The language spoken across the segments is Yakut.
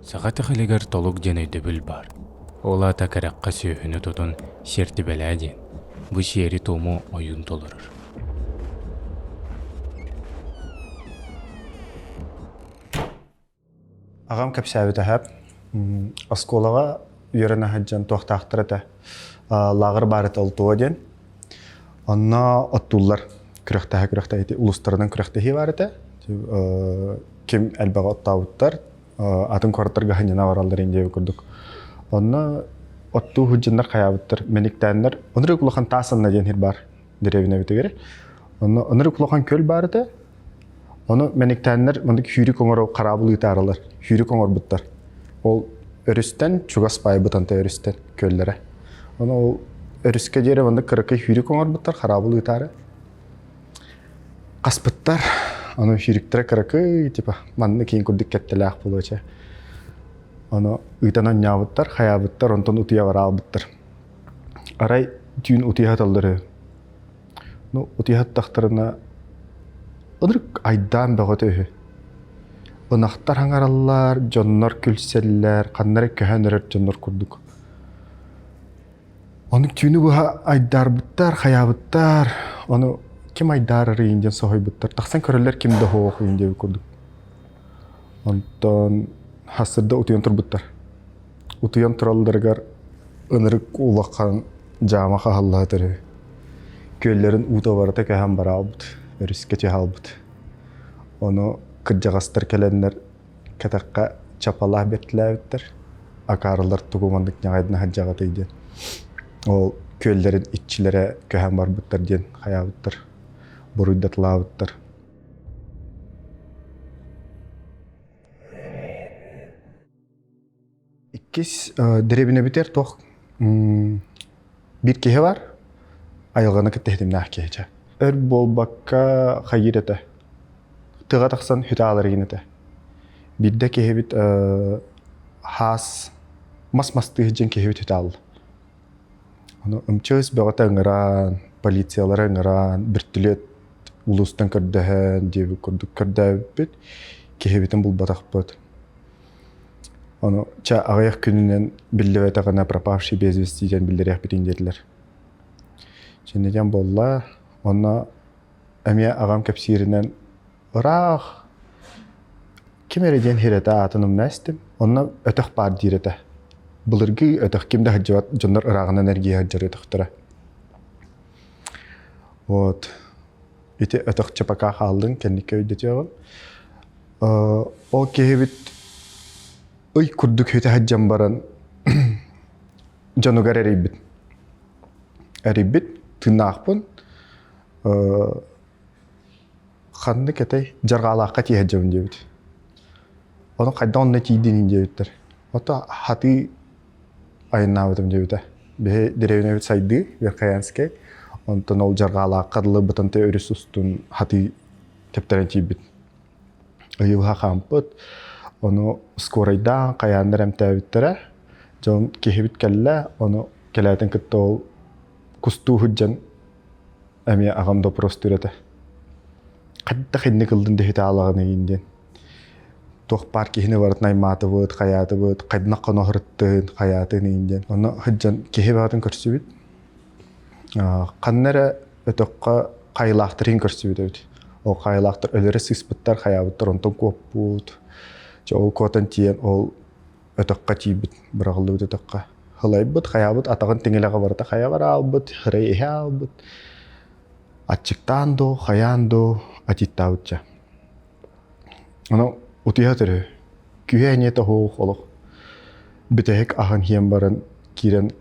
Саха итэҕэлигэр толук диэн өйдөбүл баар. Ол аата кэрэххэ сүөһүнү тутун сиэртибэлээ диэн. Бу сиэри-туому ойуун толорор. Аҕам кэпсээбитэ сөп. Оскуолаҕа үөрэнэ сылдьан туохтаахтар этэ. Лааҕыр баар этэ ол туо диэн. Онно оттууллар күрэхтэһэ-күрэхтэһэ ити улуустарынан күрэхтэһии баар этэ. Ким элбэҕи оттообуттар, атын куораттарга сынньана бараллар диэбит курдук. Онно оттуу сылдьаннар хайаабыттар, мэниктээннэр ынырык улахан таас анна диэн сир баар дэриэбинэбитигэр. Онно ынырык улахан күөл баар этэ. Ону мэниктээннэр маннык сүүрүк оҥоро хараабыл ыытаарылар, сүүрүк оҥорбуттар. Ол өрүстэн чугас баайбыт анта өрүстэн күөллэрэ. Ону ол өрүскэ диэри маннык кыракый сүүрүк оҥорбуттар хараабыл ыытаары. Хаспыттар. Ону сүүрүктэрэ кыракый типа маннык киин курдук кэттэлээх буолуо чэ. Ону ыытан онньообуттар, хайаабыттар, онтон утуйа бараалбыттар. Арай түүн утуйа сыталлар үһү. Ну, утуйа сыттахтарына ынырык айдаан бөҕөтө үһү. Ынахтар хаҥараллар, дьоннор күлсэллэр, ханна эрэ көһөн эрэр дьоннор курдук. Ону түүнү быһа айдаарбыттар, хайаабыттар, ону ким айдаарарый диэн соһуйбуттар. Тахсан көрөллөр ким да суох диэбит курдук. Онтон сарсыарда утуйан турбуттар. Утуйан туралларыгар ынырык улахан дьаама хаһаллаһа үһү. Күөллэрин уута барыта кэһэн бараалбыт, өрүскэ түһэ Ону кырдьаҕастар кэлэннэр кэтэххэ чапалаах бэртилээбиттэр. Акаарылар тугу маннык ньаҕайдана сылдьаҕытый диэн. Ол күөллэрин иччилэрэ көһөн барбыттар диэн хайаабыттар, буруйдатылаабыттар. Иккис дэриэбинэбитигэр туох биир киһи баар, айылҕаны кытта ситимнээх киһи чэ. Өр буолбакка хайыыр этэ, тыаҕа тахсан хүтэ аалар игин этэ. Биирдэ киһибит хаас мас мастыы сылдьан киһибит хүтэ аалла. Ону МЧС бөҕөтө ыҥыраан, полициялары ыҥыраан, бөртүлүөт улуустан көрдөһөн диэбит курдук көрдөөбүппүт, киһибитин булбатахпыт. Ону чэ аҕыйах күнүнэн биллибэтэҕинэ пропавший без вести диэн биллэриэхпитин диэтилэр. Чиннитэн буолла, онно эмиэ аҕам кэпсииринэн ыраах ким эрэ диэн хирэтэ аатын умна истим. Онно өтөх баар диир этэ. Былыргы өтөх ким да сылдьыбат дьоннор ырааҕынан эргийэ сылдьар өтөхтөрө. Вот. Ити өтөх чапака хааллын кэнникке өйдөтүөҕүм. Ол киһибит ый курдук хүтэ сылдьан баран дьонугар эрийбит. Эрийбит, тыыннаахпын. Ханнык этэй дьарҕаалаахха тиийэ сылдьабын диэбит. Ону хайдах онно тиийдин диэбиттэр. Ото хатыы айаннаабытым диэбитэ. Биһи дэриэбинэбит сайдыы, Верхоянскай. Онтон ол дьарҕаалаахха дылы Бытантай өрүс устун хатыы тэптэрэн тиийбит. Ыйылыһа хаампыт. Ону скорайдаан, хайааннар эмтээбиттэрэ. Дьон киһибит кэллэ, ону кэлээтин кытта ол кустуу сылдьан эмиэ аҕам допростуур этэ. Хайдах инник ыллын дэһитэ аалаҕын игин диэн. Туох баар киһини барытын аймаатыбыт, хайаатыбыт, хайдах хоноһуруттун, хайаатын игин диэн. Онно сылдьан киһи баҕатын көрсүбүт. Ханна эрэ өтөххө хайылаахтар иһин көрсүбүт эбит. Ол хайылаахтар өлөрө сыыспыттар, хайаабыттар, онтон куоппут. Дьэ ол куотан тиийэн ол өтөххө тиийбит, быраҕыллыбыт өтөххө. Һылайбыт, хайаабыт атаҕын тиҥилэҕэ барыта хайаҕар аалбыт, хырай иһэ аалбыт. Аччыктаан дуу, хайаан дуу, атиттаабыт дьэ. Ону утуйа төрү. Күһэ эниэ тоһуох олох. Бүтэһик аһын иһэн баран киирэн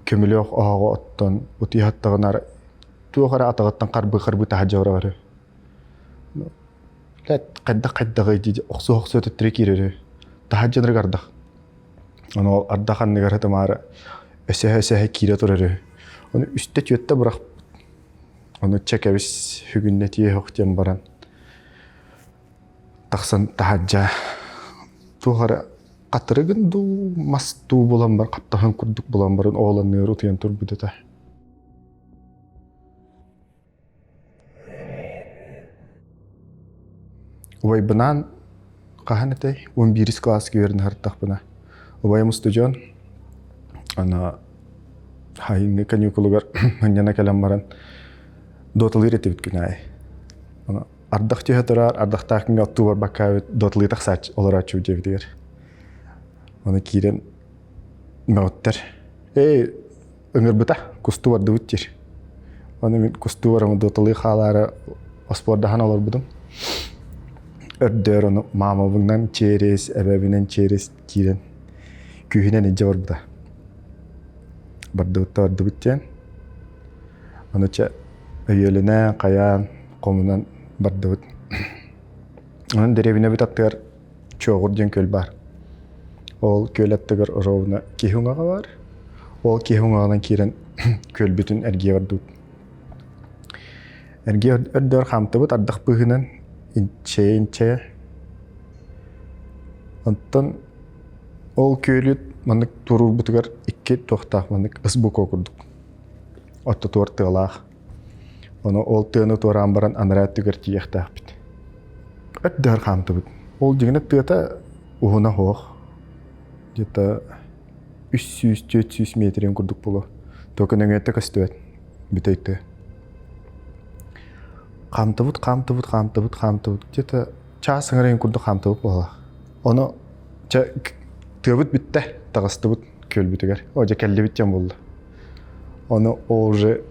көмүлүөх оһоҕу оттон утуйа сыттаҕына туох эрэ атаҕыттан харбыы-харбыы таһырдьа барар Хайдах хайдаҕый дии охсуһа-охсуһа төттөрү киирэр үһү. Таһырдьа ынырык ардах. Ону ол ардах анныгар сытымаары өсөһө-өсөһө киирэ турар үһү. Ону үстэ-түөртэ бырахпыт. Ону чэ кэбис бүгүннэ тиэһэх диэн баран тахсан таһырдьа туох эрэ хатырыгын дуу, мас дуу булан бар хаптаһын курдук булан баран оҕолонныгар утуйан турбут этэ. Убайбынаан Хаһан этэй? 11 кылааска үөрэнэ сырыттахпына. Убайым устудьуон. Аны сайыҥҥы каникулугар мынньана кэлэн баран доталыыр этибит күн аайы. Аны ардах түһэ турар, ардахтаах күҥҥэ оттуу барбакка доталыы тахсааччы олорооччу дьиэбитигэр. Аны киирэн мөҕүттэр. Эй, ыҥырбыта, кустуу бардыбыт диир. Аны мин кустуу бараммын доталыы хаалаары оспуордаһан олорбутум. Өрдөөр ону маамабынан через, эбэбинэн через киирэн күүһүнэн илдьэ барбыта. Бардыбыт да бардыбыт диэн. Ону чэ өйүөлэнэн, хайаан, хомунан бардыбыт. Онон дэриэбинэбит аттыгар Чуоҕур диэн күөл баар. Ол күөл аттыгар ровно киһи уҥаҕа баар. Ол киһи уҥаҕынан киирэн күөлбүтүн эргийэ бардыбыт. Эргийэ өрдөөр хаамтыбыт ардах быыһынан инчэйэ-инчэйэ. Онтон ол күөлү маннык туруорбутугар икки туохтаах маннык СБК курдук. Ортотугар тыалаах. Ону ол тыаны туораан баран анараа өттүгэр тиийиэхтээхпит. Өттүгэр хаамтыбыт. Ол дьиҥинэ тыата уһуна суох. Где-то 300-400 метрин курдук буолуо. Только нөҥүөттэ көстүбэт бүтэй тыа. Хаамтыбыт, хаамтыбыт, хаамтыбыт, хаамтыбыт. Где-то чаас аҥарын курдук хаамтыбыт буоллаах. Ону чэ тыабыт бүттэ, таҕыстыбыт күөлбүтүгэр. О дьэ кэллибит диэн буолла. Ону ол уже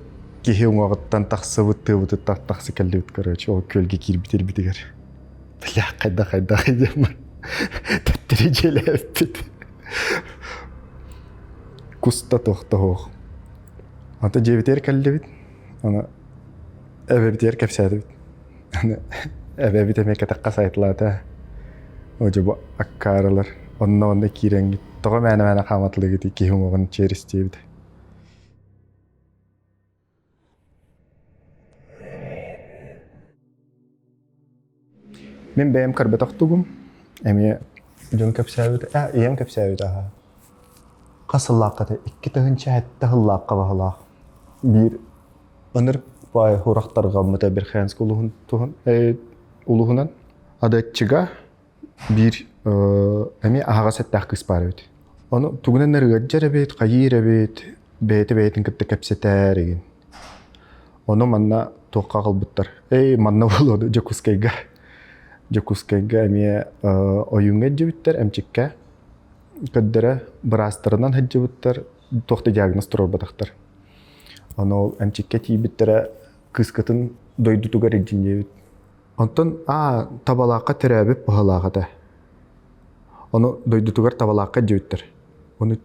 киһи уҥуоҕуттан тахсыбыт тыабытыттан тахса кэллибит короче ол күөлгэ киирбит ирбитигэр. Бля хайдах хайдах диэн төттөрү дьиэлээбиппит. Куста туох да суох. Ата дьиэбитигэр кэллибит. Аны эбэбитигэр кэпсээтибит. Аны эбэбит эмиэ кэтэххэ сайтылаата. О дьэ бу аккаарылар онно-онно киирэҥҥит тоҕо мээнэ-мээнэ хааматылыгыт киһи уҥуоҕун чиэристиэбит. Мин бэйэм көрбөтөх тугум эмиэ дьон кэпсээбит ээ ийэм кэпсээбит аһа хас сыллаахха этэ 2007 сыллаахха баһылаах биир ынырык баай сурах тарҕаммыта Верхоянск улууһун туһун улууһунан Адыаччыга биир эмиэ аһаҕас эттээх кыыс баар эбит. Ону тугунан эрэ ыалдьар эбит, хайыыр эбит, бэйэтэ бэйэтин кытта кэпсэтэр игин. Ону манна туохха аҕалбыттар? Эй, манна буолуо Дьокуускайга. Дьокуускайга эмиэ ойууҥҥа илдьибиттэр, эмчиккэ. Көрдөрө быраастарынан сылдьыбыттар, туох да диагноз туруорбатахтар. Ону ол эмчиккэ тиийбиттэрэ кыыскытын дойдутугар илдьин диэбит. Онтон аа табалаахха төрөөбүт быһалаах этэ. Ону дойдутугар табалаахха илдьибиттэр. Ону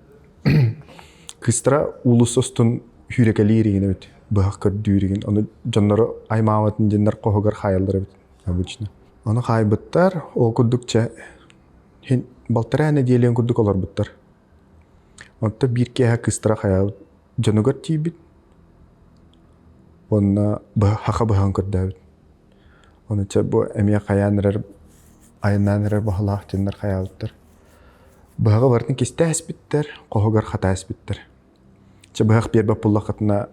кыыстара уулусса устун сүүрэкэлиир игин эбит, быһах көрдүүр игин. Ону дьонноро аймаабатын диэннэр хоһугар хаайаллар эбит обычно. Ону хаайбыттар, ол курдук чэ хин балтараа нэдиэлээн курдук олорбуттар. Онто биир киэһэ кыыстара хайаабыт дьонугар тиийбит уонна хаха быһан көрдөөбүт. Ону чэ бу эмиэ хайаан эрэр айаннаан эрэр баһылаах диэннэр хайаабыттар. Быһаҕы барытын кистээ испиттэр, хоһугар хатаа испиттэр. Чэ быһах биэрбэт буоллаххытына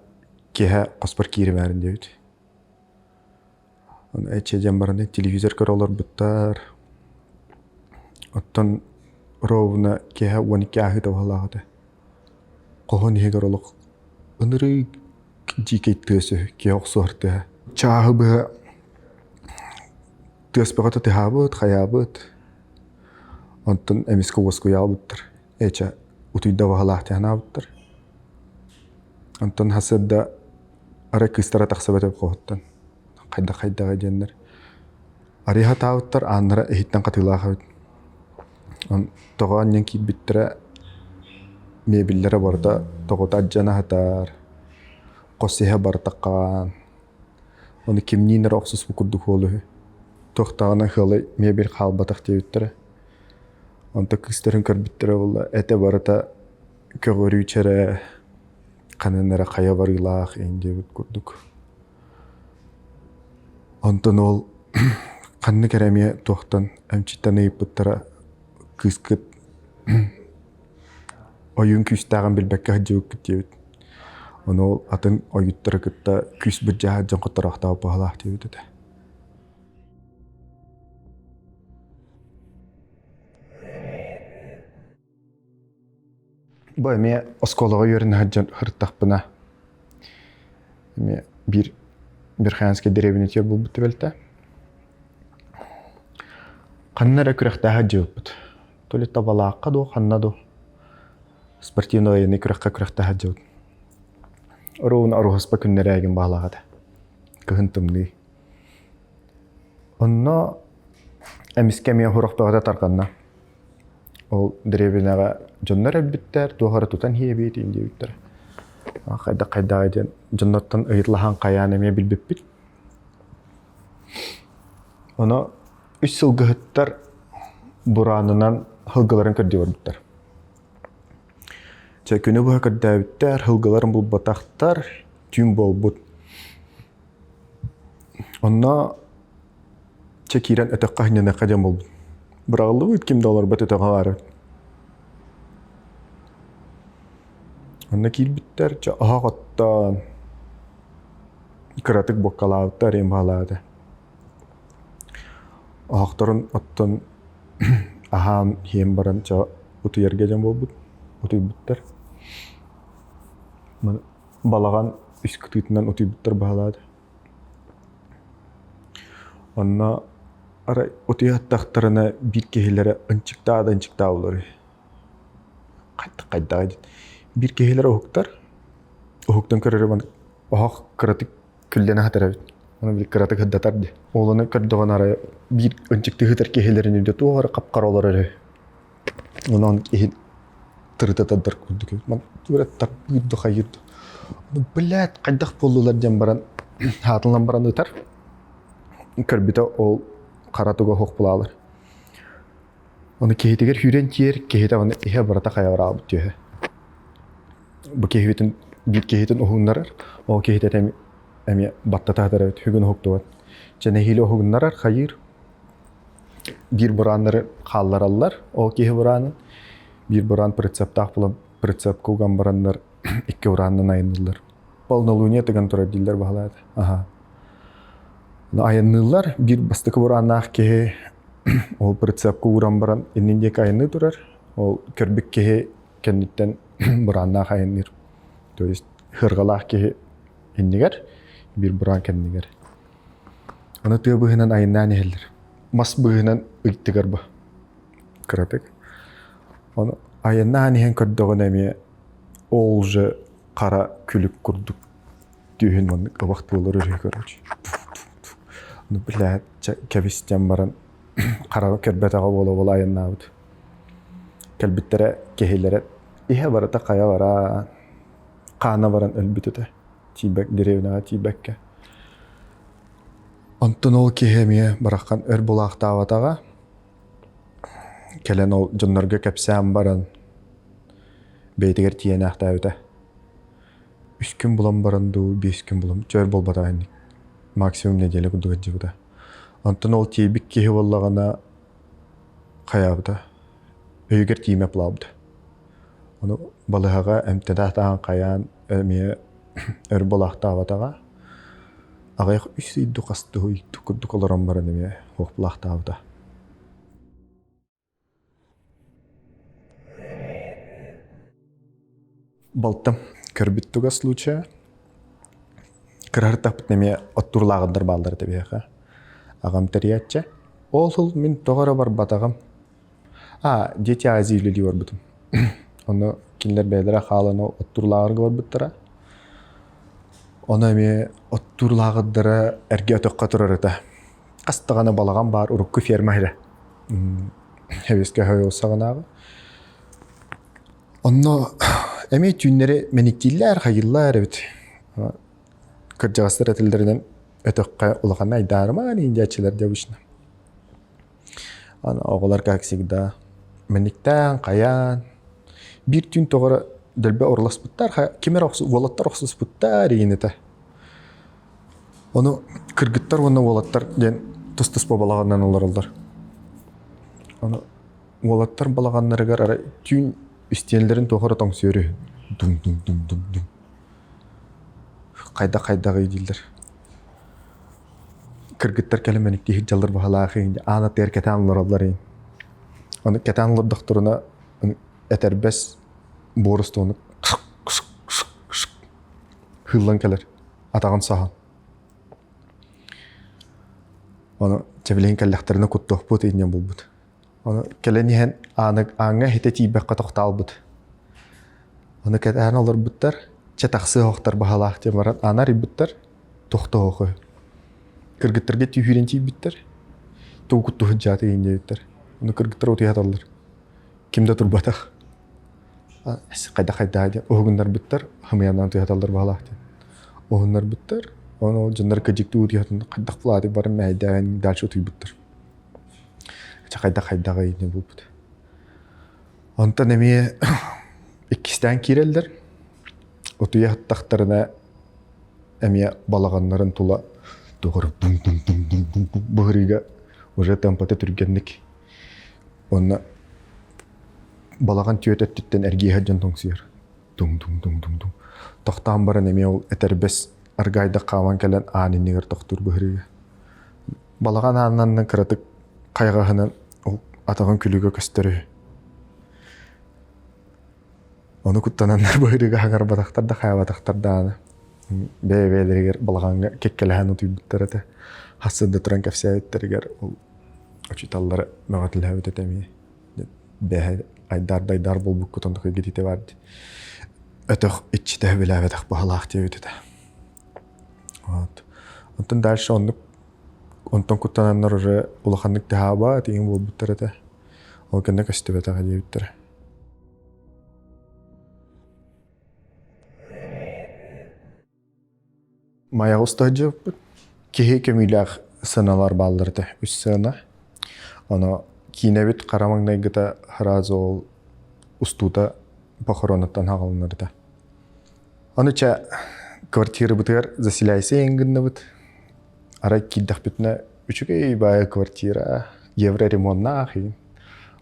киэһэ хоспор кииримээрин диэбит. Ону эчэ диэн баран телевизор көрө олорбуттар. Оттон ровно киэһэ 12 ааһыыта баһылаах этэ. Хоһун иһигэр олох ынырык дьиикэй тыас үһү, киһи охсуһар тыаһа. Чааһы быһа тыас бөҕөтө тыаһаабыт, хайаабыт. Онтон эмискэ уоскуйаабыттар. Эчэ утуйда баһылаах тыаһанаабыттар. Онтон сарсыарда арай кыыстара тахсыбат эбит хоһуттан. Хайдах-хайдаҕа диэннэр. Арыйа сатаабыттар, ааннара иһиттэн хатыылаах эбит. Тоҕо анньан киирбиттэрэ мебеллэрэ барыта тоҕута алдьана сытар, хос иһэ барыта хаан. Ону кимниин эрэ охсуспут курдук уол үһү. Туохтааҕынан ыалай мебель хаалбатах диэбиттэрэ. Онто кыыстарын көрбүттэрэ буолла, этэ барыта көҕөрүүчэрэ, ханан эрэ хайа барыылаах иҥ диэбит курдук. Онтон ол ханнык эрэ эмиэ туохтан эмчиттэн ыйыппыттара кыыскыт ойуун күүстээҕин билбэккэ сылдьыбыккыт диэбит. Ону ол атын ойуттары кытта күүс былдьаһа дьон хотороохтоох быһалаах диэбит этэ. Бу эмиэ оскуолаҕа үөрэнэ сылдьан сырыттахпына эмиэ биир Верхоянскай дэриэбинэтигэр буолбут түбэлтэ. Ханна эрэ күрэхтэһэ сылдьыбыппыт. То ли Табалаахха дуу, ханна дуу спортивнай военнай күрэххэ күрэхтэһэ сылдьыбыт. Оруобуна Оруоһуспа күннэрэ ээгин баалаах этэ. Кыһын тымныы. Онно эмискэ эмиэ сурах бөҕөтө тарҕанна. Ол дэриэбинэҕэ дьоннор өлбүттэр, туох эрэ тутан иһиэбит диэбиттэр. Хайдах-хайдаҕай диэн дьоннортон ыйыталаһан хайаан эмиэ билбиппит. Ону үс сылгыһыттар бураанынан сылгыларын көрдүү барбыттар. Чэ, күнү быһа көрдөөбүттэр, сылгыларын булбатахтар, түүн буолбут. Онно чэ киирэн өтөххө сынньаныахха диэн буолбут. Быраҕыллыбыт ким да олорбот өтөҕө баара. Онно киирбиттэр, чэ оһох оттоон, кыратык буоккалаабыттар, эм баалаата. Оһохторун оттон аһаан иһэн баран чэ утуйарга диэн буолбут, утуйбуттар. Балаҕан үс кытыытынан утуйбуттар баһылаата. Онно арай утуйа аттахтарына биир киһилэрэ ынчыктаа да ынчыктаа буолар үһү. Хайдах хайдаҕай диэн. Биир киһилэрэ уһуктар, уһуктан көрөрө маннык оһох кыратык күллэн аһатар эбит. Ону били кыратык сырдатар дии. Ол ону көрдөҕүнэ арай биир ынчыктыы сытар киһилэрин үрдэ туох эрэ хап-хара олорор үһү. Онон иһин тырыта тардар курдук эбит. Ман тарбыыр да хайыыр да. Блядь, хайдах буоллулар диэн баран хаатылан баран ытар. Көрбүтэ ол хара туга суох булаалар. Ону киһитигэр сүүрэн тиийэр, киһитэ ону иһэ барыта хайабыраабыт түөһэ. Бу киһибитин биир киһитин уһуннарар, ол киһитэ эмиэ баттата сытар эбит, бүгүн уһуктубат. Чэ нэһиилэ уһугуннарар, хайыыр. Биир бурааннары хааллараллар, ол киһи бураанын. Биир бураан прицептаах буолан прицепка уган бараннар икки бураанынан айанныыллар. Полнолуние тыган турар дииллэр баһылаата. Аха. Айанныыллар, биир бастакы бурааннаах киһи ол прицепка ууран баран иннин диэки айанныы турар. Ол көрбүт киһи кэнниттэн бурааннаах айанныыр. То есть сырҕалаах киһи иннигэр, биир бураан кэннигэр. Аны тыа быыһынан айаннаан иһэллэр. Мас быыһынан ыйдыгар бу. Кыратык. Ону айаннаан иһэн көрдөҕүнэ эмиэ ол же хара күлүк курдук түһүн маннык ыбах буолар үһү короче. Ну, блядь, кэбис диэн баран хараҕы көрбөтөҕө буола-буола айаннаабыт. Кэлбиттэрэ киһилэрэ иһэ барыта хайа баран, хаана баран өлбүт этэ. Тиийбэк, деревняҕа тиийбэккэ. Онтон ол киһи эмиэ бараххан өр булаахтаабатаҕа. Кэлэн ол дьоннорго кэпсээн баран бэйэтигэр тиийэнээхтээбитэ. Үс күн булан баран дуу, биэс күн булан, чөөр буолбатаҕа инник. Максимум неделя курдук сылдьыбыта. Онтон ол тиийбит киһи буоллаҕына хайаабыта, өйүгэр тиийимэ плаабыта. Ону балыһаҕа эмтэнэ сатаан хайаан эмиэ өр булаахтаабатаҕа. Аҕыйах үс ый дуу хас дуу ый курдук олорон баран эмиэ суох булаахтаабыта. Балтым көрбүт туга случая кыраһыртахпытына эмиэ оттуур лааҕырдар бааллар этэ биһиэхэ. Аҕам тэрийээччи. Ол сыл мин тоҕо эрэ барбатаҕым. А, Дети Азии үлэлии барбытым. Ону кинилэр бэйэлэрэ хаалан оттуур лааҕырга барбыттара. Ону эмиэ оттуур лааҕырдара эргэ өтөххө турар этэ. Хас даҕаны балаҕан баар урукку ферма иһирэ. Эбискэ саҕанааҕы. Онно эмиэ түүннэри мэниктииллэр, хайыыллар эбит. Кырдьаҕастар этэллэринэн өтөххө улахан айдаарымаан индиаччылар дьэ обычно. Аны оҕолор как всегда мэниктээн, хайаан биир түүн тоҕо эрэ дэлби оруласпыттар, ким эрэ уолаттар охсуспуттар игин этэ. Ону кыргыттар уонна уолаттар диэн тус-туспа балаҕанынан олороллор. Ону уолаттар балаҕаннарыгар арай түүн истиэнэлэрин туох эрэ тоҥсуйар үһү. Дуҥ-дуҥ-дуҥ-дуҥ-дуҥ. Хайдах-хайдаҕый дииллэр. Кыргыттар кэлэн мэниктии сылдьаллар баһылаах иһин аан аттыгар кэтээн олороллор иһин. Ону кэтээн олордохторуна этэрбэс. буорустуону хыыллан кэлэр атаҕын саһан. Ону чэбилиһин кэллэхтэринэ куттуохпут инньэ булбут. Ону кэлэн иһэн ааны ааҥҥа иһитэ тиийбэххэ тохтоолбут. Ону кэтэһэн олорбуттар, чэ тахсыа оһохтор баһалаах диэн баран ааны арыйбыттар, тохтооху. Кыргыттарга түүһүүрэн тиийбиттэр, тугу куттуһут дьааты иһин диэбиттэр. Ону кыргыттар утуйа сыталлар. Ким да турбатах. Хайда-хайда диэн уһугуннарбыттар, хамыйанан утуйа сыталлар баһалаах диэн. Уһуннарбыттар, ону ол дьоннор кыдьыктыы утуйа сытан хайдах булааты баран мэһэйдээн дальше утуйбуттар. Хайдах-хайдаҕый инньэ буолбут. Онтон эмиэ иккистээн киирэллэр. Утуйа сыттахтарына эмиэ балаҕаннарын тула тугур дум-дум-дум-дум-дум быһырыыга уже темпата түргэнник уонна балаҕан түөт өттүттэн эргийэ сылдьан тоҥсуйар. Дуҥ-дуҥ-дуҥ-дуҥ-дуҥ. Тохтоон баран эмиэ ол этэрбэс аргаайдах хааман кэлэн аан иннигэр тохтуур быһырыыга. Балаҕан аанынан кыратык хайҕаһынан ол атаҕын күлүгэ көстөр үһү. Ону куттананнар быһырыга хаҥарбатахтар да хаайбатахтар даҕаны. Бэйэ-бэйэлэригэр балаҕаҥҥа кэккэлэһэн утуйбуттар этэ. Хас да туран кэпсээбиттэригэр ол учууталлара мөҕөтүлэһэбит этэ эмиэ. Бэһэ айдаар-дайдаар буолбуккут оннук эгититэ бар дии. Өтөх иччитэ билээбэтэх баһылаах диэбит этэ. Вот. Онтон дальше оннук онтон куттананнар уже улаханнык таһааба тиҥин буолбуттар этэ. Ол кэннэ көстүбэтэҕэ диэбиттэрэ. Майаҕа устаһдьыппыт. Киһи көмүүлээх сыаналар бааллар этэ. Үс сыана. Ону киинэбит хара маҥнайгыта сразу ол устуута похоронуттан хаҕылынар этэ. Ону чэ квартирабытыгар заселяйся иһин гынныбыт. Арай киирдэхпитинэ үчүгэй баайы квартира, евро ремоннаах иһин.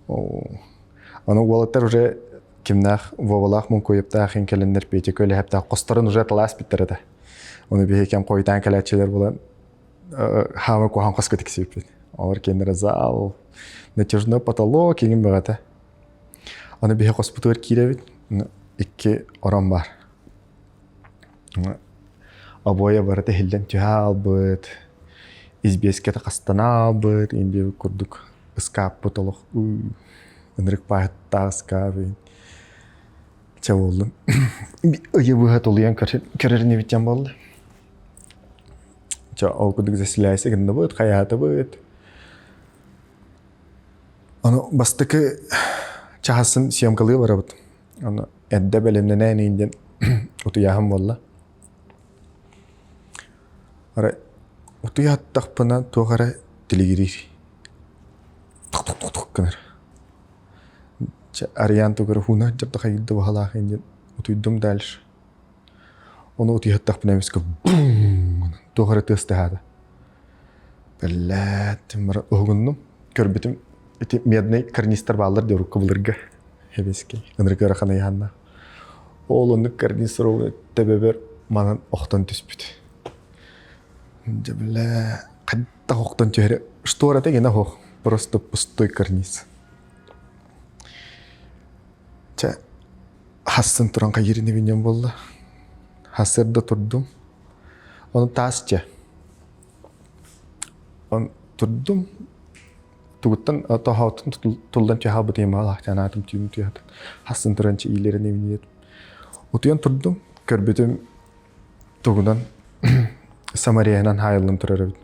Ону уолаттар уже кимнээх Вовалаах Муҥкуйуптаах иһин кэлэннэр Петя Көлөһөптөөх хосторун уже талаас биттэр этэ. Ону биһи кэм хойутаан кэлээччилэр булан хаама куһаҕан хоско тиксибиппит. Олор кинилэр зал, натяжной потолок иҥин бөҕөтө. Аны биһи хоспутугар киирэбит, икки орон баар. Обоя барыта иһиллэн түһэ хаалбыт, избиэскэтэ хастана хаалбыт, индия курдук ыскааппыт олох ынырык баһыттаах ыскаап Чэ буоллун. Ыйы быһа тулуйан көрөр инибит буолла. Чэ ол курдук заселяйся гынныбыт, хайаатыбыт. Ону бастакы чаһасын съемкалыы барабыт. Ону эрдэ бэлэмнэнэн иин диэн утуйааһын буолла. Арай утуйа аттахпына туох эрэ тилигириир. Тук-тук-тук гынар. Чэ, Арыйаан тугу эрэ ууна дьабда хайыырда баһалаах диэн утуйдум дальше. Ону утуйаттахпына эмискэ бум туох эрэ тыас таһаата. Бэллээт, уһугуннум. Көрбүтүм ити медный карнистар бааллар дии урукку былыргы эбискэй ынырык ыарахан ыйааннаах. Ол оннук карнистар ол төбөбөр манан охтон түспүт. Дьэ бля, хайдах охтон түһэрэ штората гена оһох, просто пустой карниз. Чэ, хассын туран хайыырын эбинньэн буолла. Хасырда турдум. Ону таас дьэ. Он турдум. Тугуттан тоһоотун туллан түһаабыт ыймаалаах анаатым түүн түһэтин. Хассын туран иилэрин эбинниэтим. Утуйан турдум. Көрбүтүм тугунан самареһынан хаайыллан турар эбит.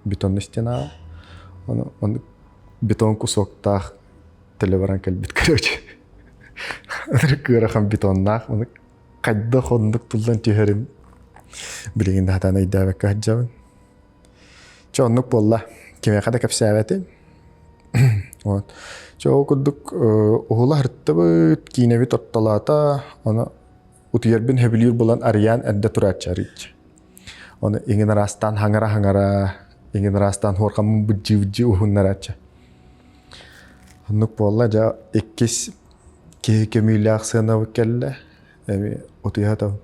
Бетонный стена. Ону, ону бетон кусоктаах төлө баран кэлбит короче. Ынырык ыарахан бетоннаах. Ону хайдах оннук туллан түһэрим билигин да сатаан өйдөөбөккө сылдьабын. Чэ оннук буолла. Кимиэхэ да кэпсээбэтим. Вот. Чэ ол курдук уһула сырыттыбыт, киинэбит ортолоото, ону утуйарбын сөбүлүүр буолан Арыйаан эрдэ турааччы арыйчы. Ону иҥин араастаан хаҥара-хаҥара, иҥин араастаан хуорхаммын быдьыы-быдьыы уһуннарааччы. Оннук буолла, дьэ иккис киһи көмүүлээх сыанабыт кэллэ. Эми утуйа сытабын.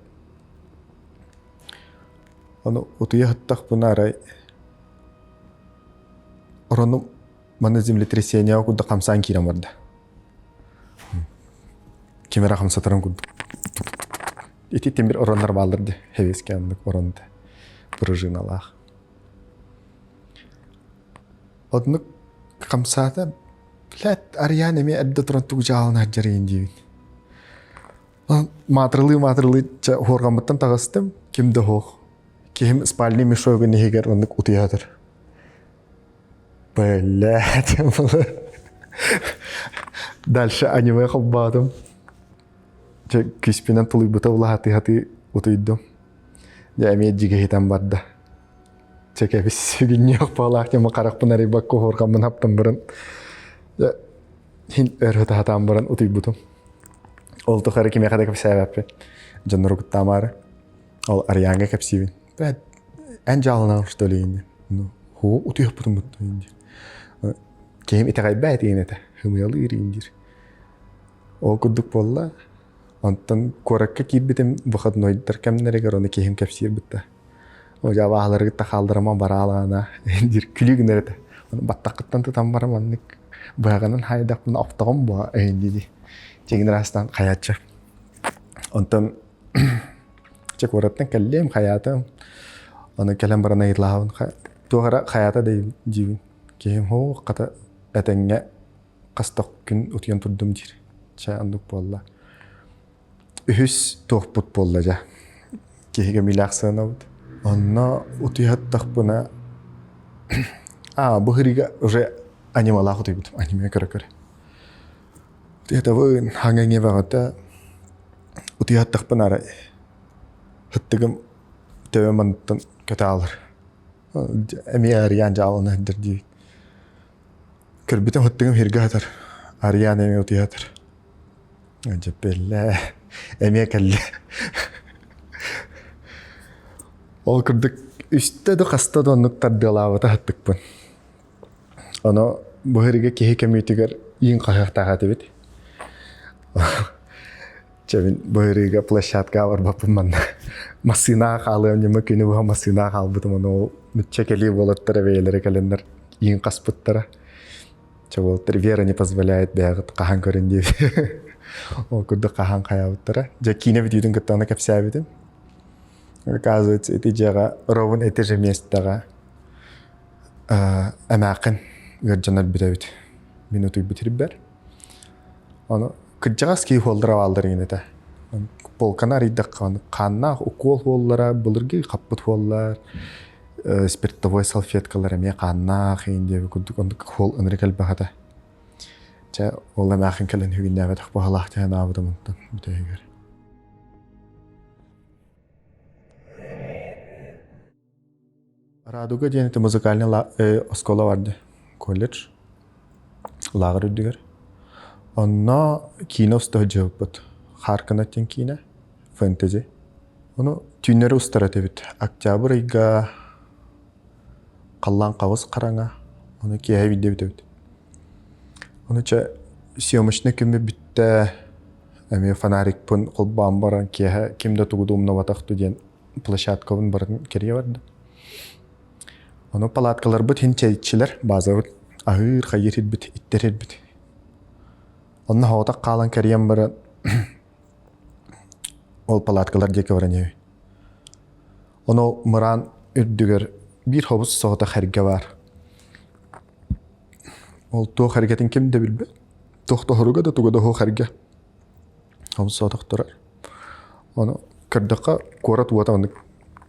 Ону утуйа сыттахпына арай оронум манна землетрясение курдук хамсаан киирэн барда. Ким эрэ хамсатарын курдук. Ити тимир ороннор бааллар дии, хэвиэскэ оннук орон этэ, пружиналаах. Оннук хамсаата, блядь, Арыйаан эмиэ эрдэ туран тугу дьаалана сылдьар игин диибин. Маатырылыы-маатырылыы чэ уһуорҕаммыттан таҕыстым, ким да суох. Киһим спальный мешогун иһигэр оннук утуйа сытар. Блядь, Дальше аниме холбоотум. Дьэ күүспүнэн тулуйбута улаатыы-хатыы утуйдум. Дьэ эмиэ дьигэһитэн барда. Чэ кэбис сүгүнньүөх баалаах диэн харахпын арыйбакка уһуурҕаммын хаптан баран дьэ иһин өр ытаһатаан баран утуйбутум. Ол тухары кимиэхэ да кэпсээбэппин. Дьоннору куттаамаары. Ол Арыйааҥҥа кэпсиибин. Бэт эн дьааланаҕын что ли инде? Ну, хоо утуйахпытын бутта инде. Киһим итэҕэйбэт иин этэ. Хымыйалыыр иин диир. Ол курдук буолла. Онтон куоракка киирбитим выходнойдар кэмнэригэр ону киһим кэпсиир бытта. О дьэ абааһылары кытта хаалларыма бараалаана диир күлүү гынар этэ. Ону баттаххыттан тутан баран маннык быһаҕынан хаайдахпына охтоҕум буо эһин дии. Чигин ыраастаан хайааччы. Онтон чэ куораттан кэллиэм хайаатым. Ону кэлэн баран ыйыталаһабын туох эрэ хайаата да диибин. Киһим һоо хата этэҥҥэ хас да күн утуйан турдум диир. Чэ оннук буолла. Үһүс туохпут буолла дьэ. Киһигэ милээх сыанабыт. Онно утуйаттахпына аа бу һырыыга уже анималаах утуйбутум. Аниме көрө-көрө. Утуйатабын хаҥа бөҕөтө утуйаттахпына арай һыттыгым төбөм анныттан көтө аалар. Эмиэ арыйаан дьаалана сылдьар диибин. Көрбүтүм һыттыгым сиргэ сытар. Арыйаан эмиэ утуйа сытар. Дьэппиэллээ, эмиэ кэллэ. Ол курдук үстэ да хаста да оннук тардыалаабыта сыттыкпын. Ону бу сиргэ киһи көмүүтүгэр иин хаһыахтаах этибит. Чэ мин бу ырыыга площадкаҕа барбаппын манна. Массыынаҕа хаалыам ньыма күнү быһа массыынаҕа хаалбытым ону ол нучча кэлии уолаттара бэйэлэрэ кэлэннэр иин хаспыттара. Чэ уолаттар Вера не позволяет бэйэҕит хаһан көрүн диэбит. Ол курдук хаһан хайаабыттара. Дьэ киинэ бүтүүтүн кытта аны кэпсээбитим. Оказывается, ити дьиэҕэ ровно ити же миэстэҕэ эмээххин ыалдьан өлбүт эбит. Мин утуйбут сирбэр. Ону кырдьаҕас киһи уоллара бааллар игин этэ. Полканы арыйдахха хааннаах укуол уоллара, былыргы хаппыт уоллар, спиртовой салфеткалар эмиэ хааннаах игин диэбит курдук оннук уол ынырык элбэх этэ. Чэ, ол эмээхин кэлэн үгүннээбэтэх баһылаах түһэн аабытым онтон бүтэһигэр. Радуга диэн это музыкальный оскуола бар дии, колледж лааҕыр үрдүгэр. Онно киинэ уста сылдьыбыппыт. Хаарканат диэн киинэ, фэнтези. Ону түүннэри устар этибит. Октябрь ыйга халлаан хабыс хараҥа, ону киэһэ биирдэ бүтэбит. Ону чэ съемочнай күммүт бүттэ, эмиэ фонарикпын холбоон баран киэһэ ким да тугу да умнубатах дуу диэн площадкабын барытын кэрийэ бардым. Ону палаткаларбыт иһин чэйчилэр, базабыт аһыыр, хайыыр сирбит, иттэр сирбит. Онно соҕотох хаалан кэрийэн баран ол палаткалар диэки баран иһэбин. Ону мыраан үрдүгэр биир хобус соҕотох эргэ баар. Ол туох эргэтин ким да билбэт. Туох тоһоруга да туга да суох эргэ. Хобус соҕотох турар. Ону көрдөххө куорат уота оннук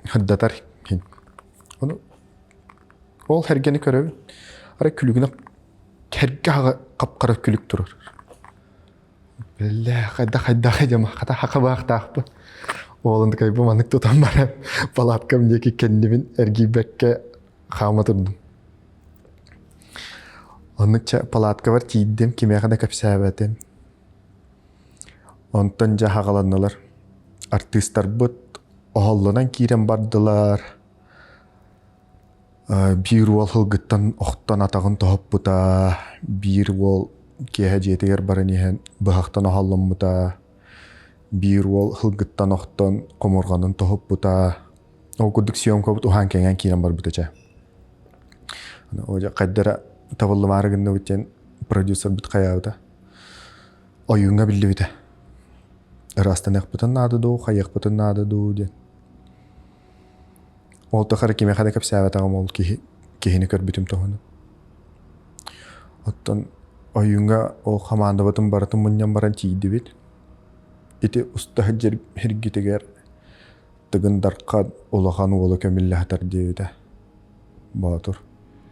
сырдатар иһин. Ону ол сэргэни көрөбүн. Арай күлүгүнэ сэргэ аҕа хап-хара күлүк турар. Биллээ, хайдах хайдах дьэ хата хахабаахтаахпын. Уолун кайбы маннык тутан баран палаткам диэки кэннибин эргийбэккэ хаама турдум. Оннук чэ палаткабар тиийдим, кимиэхэ да кэпсээбэтим. Онтон дьэ хаҕаланнылар. Артыыстарбыт оһоллонон киирэн бардылар. Биир уол сылгыттан охтон атаҕын тоһуппута, биир уол киэһэ дьиэтигэр баран иһэн быһахтан оһолломмута, биир уол сылгыттан охтон хомурҕанын тоһуппута. Ол курдук съемкабыт уһаан-кэҥээн киирэн барбыта чэ. Хайда эрэ табыллымаары гынныбыт диэн продюсербыт хайаабыта. Ойууҥҥа биллибитэ. Ыраастаныахпытын наада дуу, хайыахпытын наада дуу диэн. Ол тухары кимиэхэ да кэпсээбэтэҕим ол киһи киһини көрбүтүм туһунан. Оттон ойууҥҥа ол хамаандабытын барытын мунньан баран тиийдибит. Ити уста сылдьар сиргитигэр Тыгын Дархан улахан уола көмүллэ сытар диэбитэ. Боотур.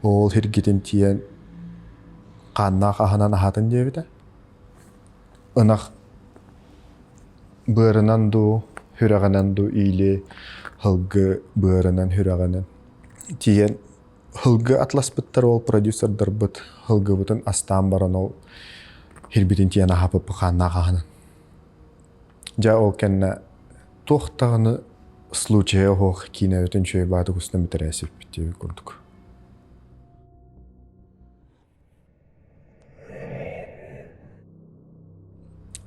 Ол сиргитин тиийэн хааннаах аһынан аһаатын диэбитэ. Ынах быарынан дуу, сүрэҕинэн дуу иили һылгы быарынан сүрэҕинэн тиийэн һылгы атласпыттар ол продюсердарбыт һылгыбытын астаан баран ол һирбитин тиийэн аһаппыппыт хааннаах аһынан. Дьэ ол кэннэ туох даҕаны случайа оһох киинэбитин үчүгэй баатык устан бүтэрээсиппит диэбит курдук.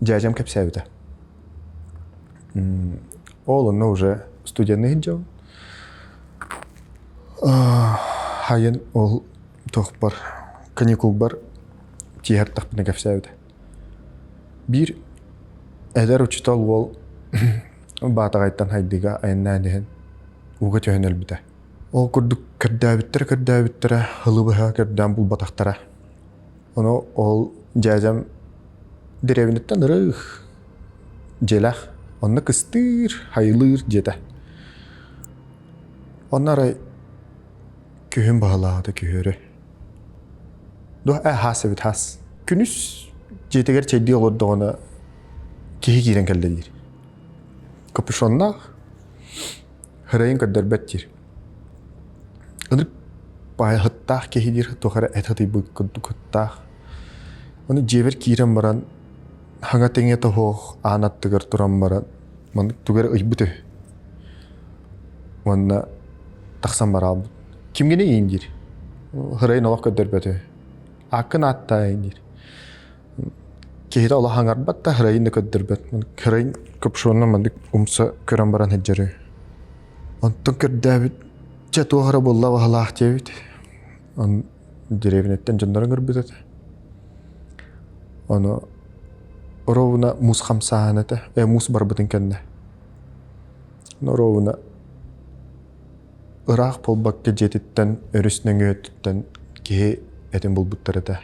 Дьээдьэм кэпсээбитэ. Ол онно уже студенный сылдьабын. Хайын ол туохпар каникулбар тииһэртэхпинэ кэпсээбитэ. Биир эдэр учуутал уол Баатаҕайтан Хайдыга айаннаан иһэн ууга түһэн өлбүтэ. Ол курдук көрдөөбүттэрэ-көрдөөбүттэрэ, ылы быһа көрдөөн булбатахтара. Ону ол дьээдьэм дэриэбинэттэн ырыых дьиэлээх, онно кыстыыр, хайылыыр дьиэтэ. Онно арай күһүн баһылаата күһүөрү. Дуо ээ хаас эбит хаас. Күнүс дьиэтигэр чэйдии олордоҕуна киһи киирэн кэллэ диир. Капюшоннаах, Һырайын көрдөрбөт диир. Ынырык баайаһыттаах киһи диир туох эрэ эт ытыйбыт курдук һыттаах. Ону дьиэбэр киирэн баран хаҥа тэҥэ тоһуох аан аттыгар туран баран маннык тугу эрэ ыйбыт үһү. Уонна тахсан бараалбыт. Кимҥиний иин диир. Һырайын олох көрдөрбөт үһү. Ааккын ааттаа диир. Киһитэ олох аҥарбат да, һырайын да көрдөрбөт. Һырайын капюшонунан маннык умса көрөн баран сылдьар үһү. Онтон көрдөөбүт, чэ туох эрэ буолла баһылаах диэбит. Он деревняттан дьоннорун көрбүт этэ. Ону ровно муус хамсааһын этэ. Э, муус барбытын кэннэ. Ровно Ыраах буолбакка дьиэтиттэн өрүс нөҥүө өттүттэн киһи этин булбуттар этэ.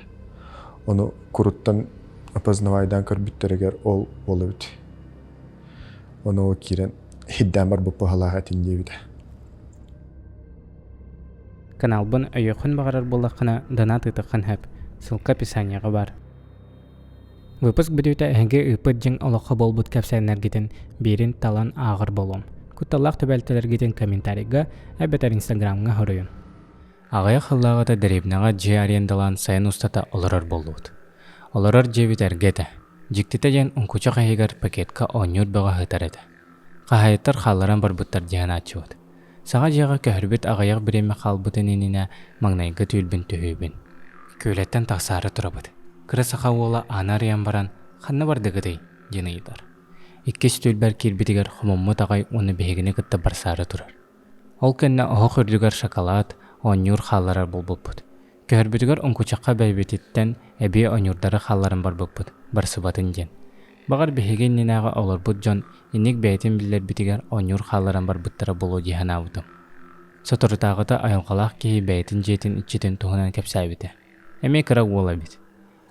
Ону куруттан опознавайдаан көрбүттэригэр ол уол эбит. Ону ол киирэн хиддээн барбыт быһалаах этин диэбитэ. Каналбын өйүөххүн баҕарар буоллаххына донат ыытыаххын сөп. Ссылка описаниеҕа баар. Выпуск бүтүүтэ эһиги ыыппыт дьиҥ олоххо буолбут кэпсээннэргитин биирин талан ааҕар буолуом. Кутталлаах түбэлтэлэргитин комментарийга эбэтэр инстаграмҥа суруйун. Аҕыйах сыллааҕыта дэриэбинэҕэ дьиэ арендалаан сайын устата олорор буоллубут. Олорор дьиэбит эргэ этэ. Дьиктитэ диэн уҥкучах иһигэр пакетка оонньуур бөҕө сытар этэ. Хаһаайыттар хаалларан барбыттар дии санааччыбыт. Саҥа дьиэҕэ көһөрбүт аҕыйах бириэмэ хаалбытын иннинэ маҥнайгы түүл-бин түһүүбүн. Күүлэттэн тахсаары турабыт. Кыра саха уола ааны арыйан баран, «Ханна бардыгытый?» диэн ыйытар. Иккис түүлбэр киирбитигэр хомуммут аҕай уонна биһигини кытта барсаары турар. Ол кэннэ оһох үрдүгэр шоколад, оонньуур хаалларар буолбуппут. Көһөрбүтүгэр оҥкучахха бэйэбититтэн эбии оонньуурдары хаалларан барбыппыт, барсыбатын диэн. Баҕар биһиги иннинээҕи олорбут дьон инник бэйэтин биллэрбитигэр оонньуур хаалларан барбыттара буолуо дии санаабытым. Соторутааҕыта айылҕалаах киһи бэйэтин дьиэтин иччитин туһунан кэпсээбитэ. Эмиэ кыра уол эбит.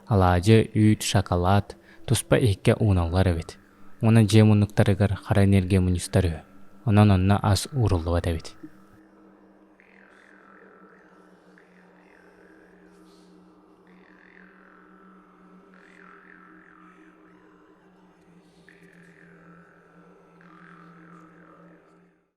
Алаадьы, үүт, шоколад туспа иһиккэ ууналлар эбит. Уонна дьиэ муннуктарыгар хара энергия мунньустар үһү. Онон онно ас ууруллубат эбит.